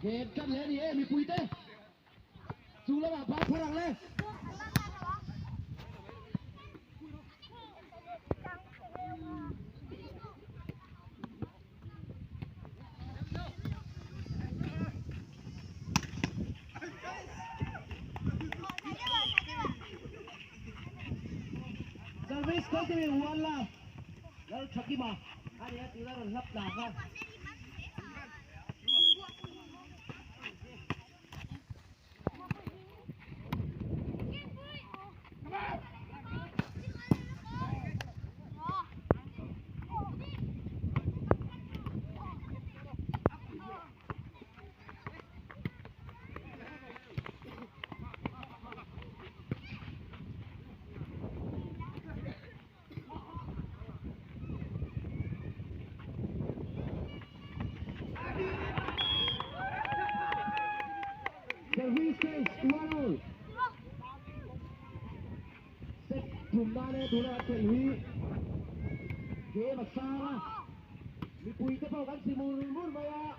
Game tan leh a ni e mipuite chu lamah ban phar ang le. Service continue one love Lal Thakima a ni a tuna rawn hlap tlak a. Service change one all. Set thum nan e tuna kan khelh hi game a sang a, mipui te pawh kan si mur mur mai a.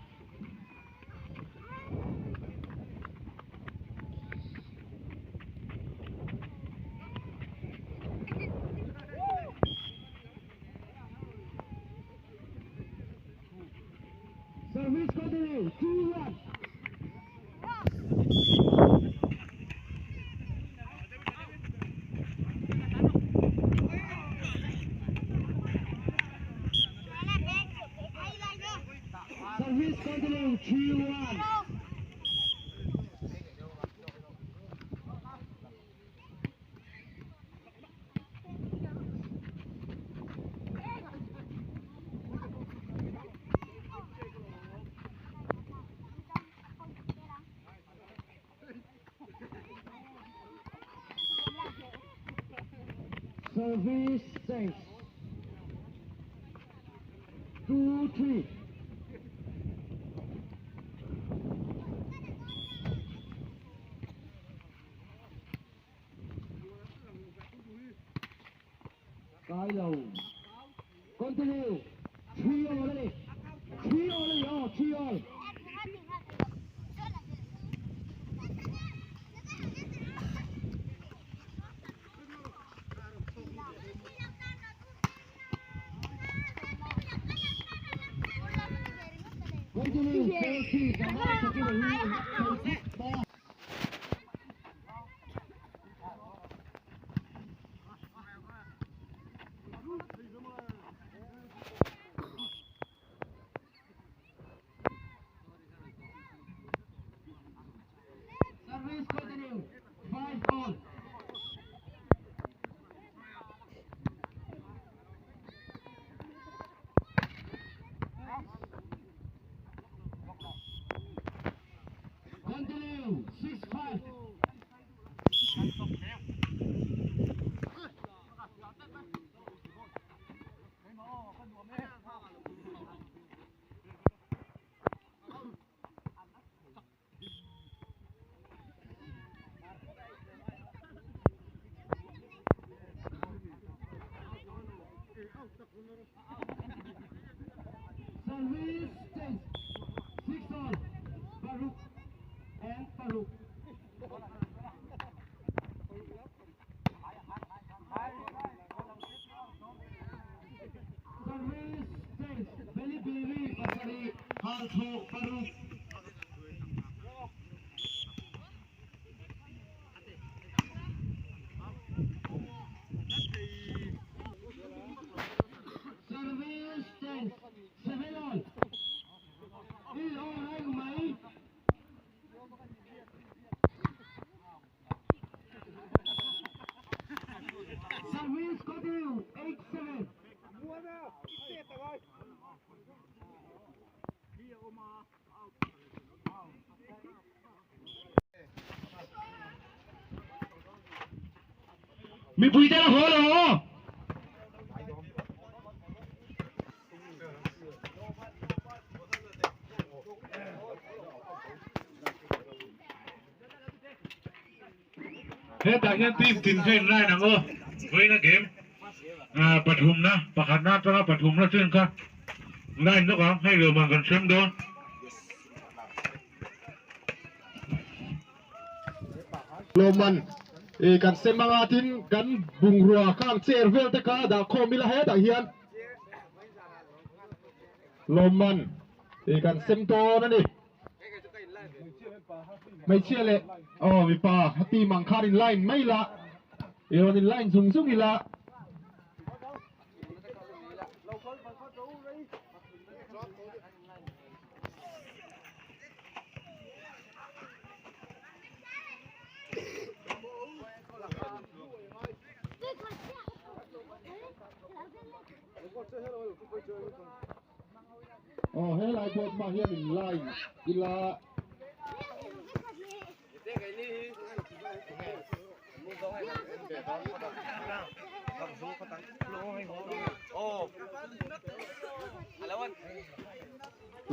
Service continue 2-1. Service continue 3-1. Service change 2-3. Kai lo. Continue. 3 all a ni. 3 all a ni aw, 3 all. Continue 4 3 Kamal Shakir hi thei phawt mai a. Service continue 5 all. Continue 6-5. Service change 6 all. Paruk and Paruk. Service change Beli Beli pasarih Haltho paruk. Service change 7 all. I aw reng mai. Service continue 8-7. Mipui te la haw lo aw. Hetah hian team tin kha in line ang aw. Vawiina game pathumna pakhatna atanga pathumna chin kha line lawk ang hei lawmah kan hrem dawn. Lawmman ih kan sem anga tin kan bungrua khang chair vel te kha dah khawm ila hetah hian lawmman ih kan sem dawn a ni. Hmeichhia leh aw mipa a team ang khan in line mai ila ih rawn in line zung zung ila. Aw helai pawh hmah hian in line ila.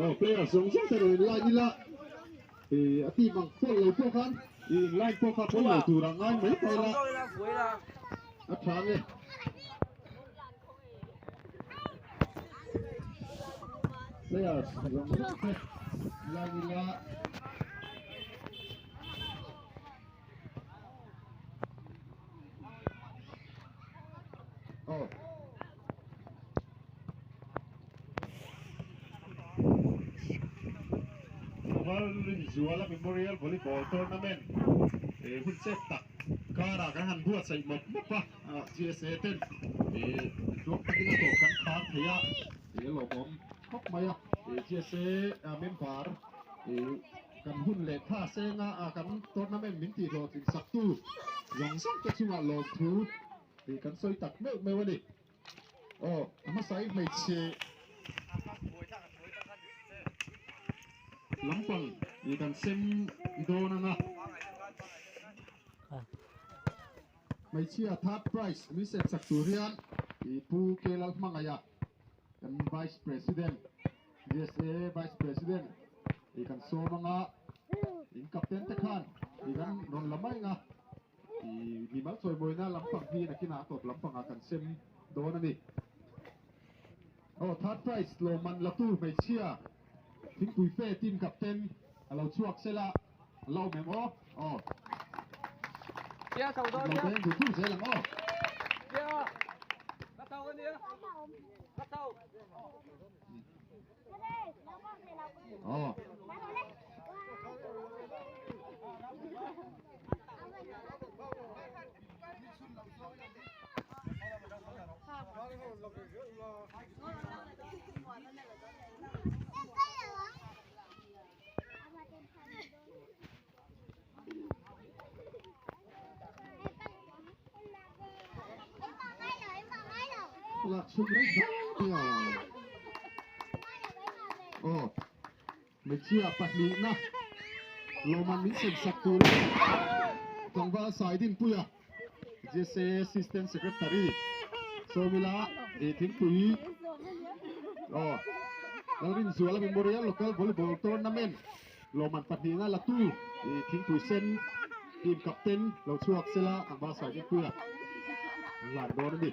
Aw player zawng zawng te rawn in line ila ih a team ang pawlh lo pawh khan ih in line pawh kha pawi lo tur ang ngai mai mai ila a tha nge. Players zawng zawng te line ila. Aw. Lalrinzuala Memorial Volleyball Tournament eh hun chet tak karah kan han buatsaih mawp mawp a, GSA ten eh tluang takin a tawp kan khar thei a, eh a lawmawm khawp mai a, eh GSA member eh kan hun leh tha senga kan tournament min tih hlawhtlin saktu zawng zawng te chungah lawmthu eh kan sawi tak meuh meuh a ni. Aw, a hmasa in hmeichhe lampang ih kan sem dawn ang a. Hmeichhia third prize min sem sak tur hian ih Pu K Lalhmangaih a kan Vice President, GSA Vice President ih kan sawm ang a. In captain te khan ih kan rawn la mai ang a. Ih mimal chawimawina lampang hi nakinah a tawp lampangah kan sem dawn a ni. Aw third prize lawmman latu hmeichhia thingpui fe team captain a lo chhuak sela a lo awm em aw? Aw. Lo beng duh duh zel ang aw. Aw. Lak chhuk reng zel a. Aw. Hmeichhia pahnihna lawmman min sem sak tur tlangval Saidinpuia GSA Assistant Secretary Sawmila eh thingpui aw Lalrinzuala Memorial Local Volleyball Tournament lawmman pahnihna latu eh thingpui sen team captain lo chhuak sela tlangval Saidinpuia an hlan dawn a ni.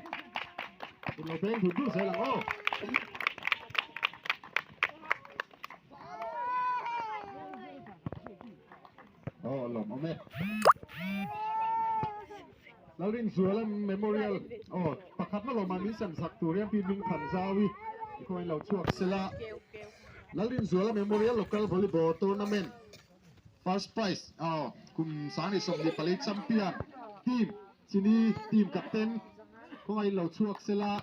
Lo beng dun dun zel ang aw. Aw lawm awm e. Lalrinzuala Memorial aw pakhatna lawmah min sem sak tur hian Pi Hmingthan Zaui i khawngaih lo chhuak sela. Lalrinzuala Memorial Local Volleyball Tournament First Prize aw kum 2024 champion team Chini team captain khawngaih lo chhuak sela.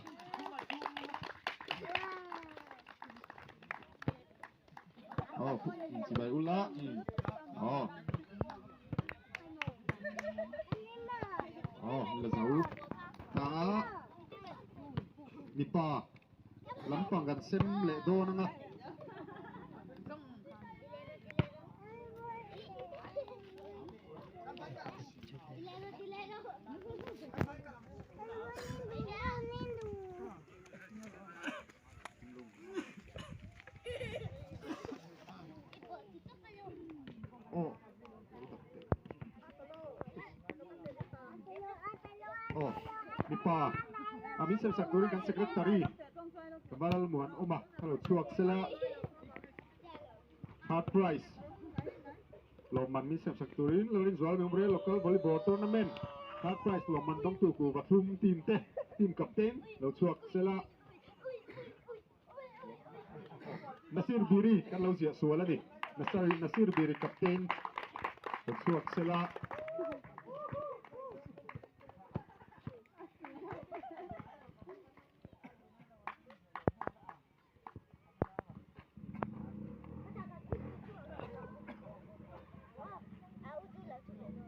Aw chibai ula aw aw la zo tanga mipa lampang kan sem leh dawn anga. Aw mipa a min sem sak turin kan secretary Kamal Muanawma a lo chhuak sela third prize. Lawmman min siamsak turin Lalrinzuala Memorial Local Volleyball Tournament Third Prize lawmman dawngtu kuhva thlum team te team captain lo chhuak sela. Nasir Biri kan lo ziah sual a ni. Nasir Biri captain lo chhuak sela.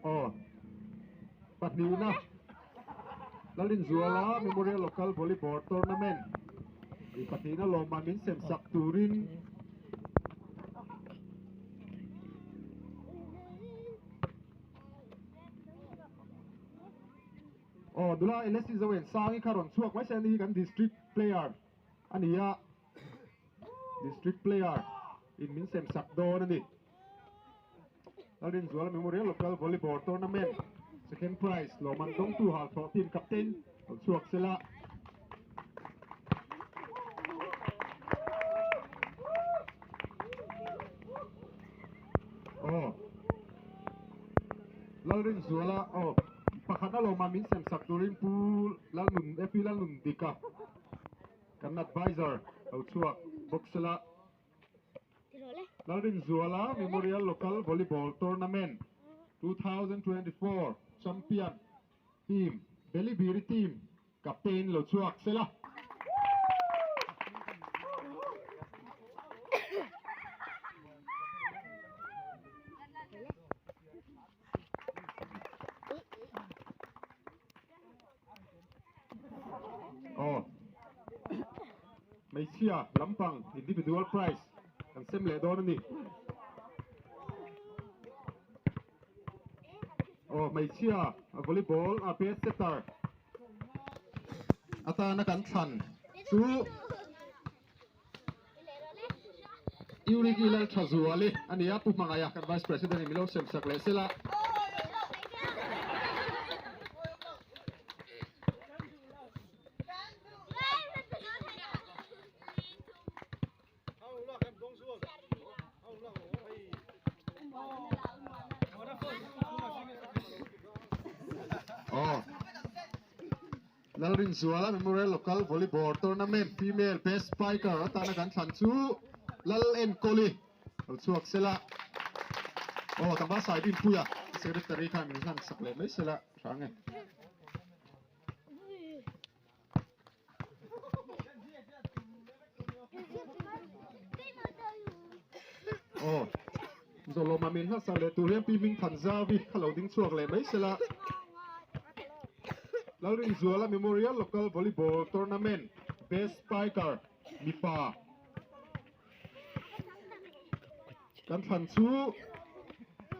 Aw pahnihna Lalinzuala Memorial Local Volleyball Tournament i pahnihna lawmman min sem sak turin Aw nula LSC Zoensangi kha rawn chhuak mai se ani hi kan district player a ni a, district player in min sem sak dawn a ni. Lalrinzuala Memorial Local Volleyball Tournament second prize lawmman dawngtu Halthlawh team captain lo chhuak sela. Aw Lalrinzuala aw pakhat a lawmman min sem sak turin Pu Lalnun Epi Lalnundika Kan advisor lo chhuak bawk sela. Lalrinzuala Memorial Local Volleyball Tournament 2024 Champion Team Belibiri Team Captain lo chhuak sela. Aw hmeichhia lampang individual prize kan sem leh dawn a ni. Aw hmeichhia volleyball a best setter atana kan thlan chu Urigi Lalthazuali a ni a, Pu Hmangaia kan Vice President in milo sem sak leh sela. Aw. Lalrinzuala Memorial Local Volleyball Tournament Female Best Spiker atana kan thlan chu Lal Enkawli lo chhuak sela. Aw tlangval sai Dinpuia Secretary khan min hlan sak leh mai sela hrang e. Aw Zawlawma min hlan sak leh tur hian Pi Hmingthanzavi kha lo ding chhuak leh mai sela. Lalrinzuala Memorial Local Volleyball Tournament Best Spiker mipa kan thlan chu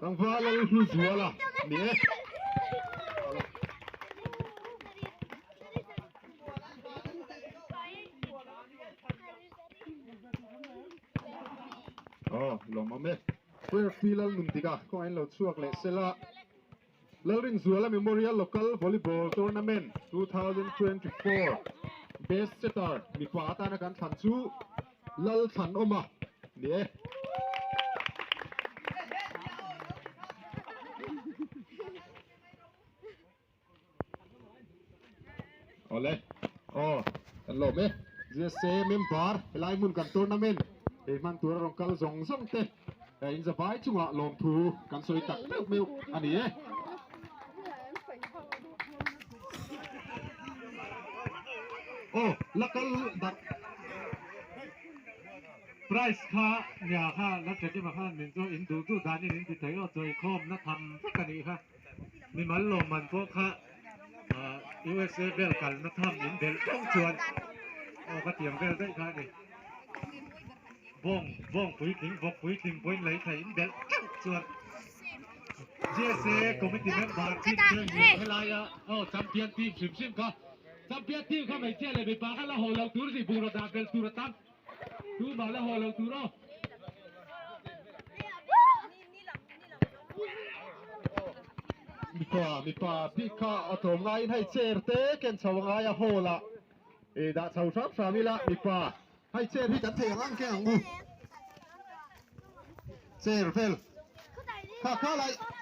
Tlangval Lalhluzuala ni e. Aw lawmawm e. Square Fee Lalnundika kawngah in lo chhuak leh sela. Lalrinzuala Memorial Local Volleyball Tournament 2024 Best Setter mipa atana kan thlan chu Lalthlanawma ni e. Awle, aw kan lawm e. GSA member helai hmun kan tournament ei hman tura rawn kal zawng zawng te in zavai chungah lawmthu kan sawi tak meuh meuh a ni e. Aw la kal darh. Prize kha nia kha la trekima khan min chu in duh duh danin in ti thei aw chawikhawm na tham vek a nih kha. Mimal lawmman pawh kha USA vel kalna tham in belh tawng chuan aw ka tiang vel daih kha a ni. Bawng bawng puitling vawk puitling pawhin lei thei in belh teuh chuan GSA committee member team te hmuh helaia aw champion team hrim hrim kha champion team kha hmeichhia leh mipa kha la haw lo tur ni bungraw dah belh tur a tam tumah la haw lo tur aw. Mipa mipa bik kha a tlawm ngaiin hei chair te ken chho a ngai a hall ah ih dah chho hram hram ila mipa hei chair hi kan thei ang ang keng ang u chair vel. Kha kha lai.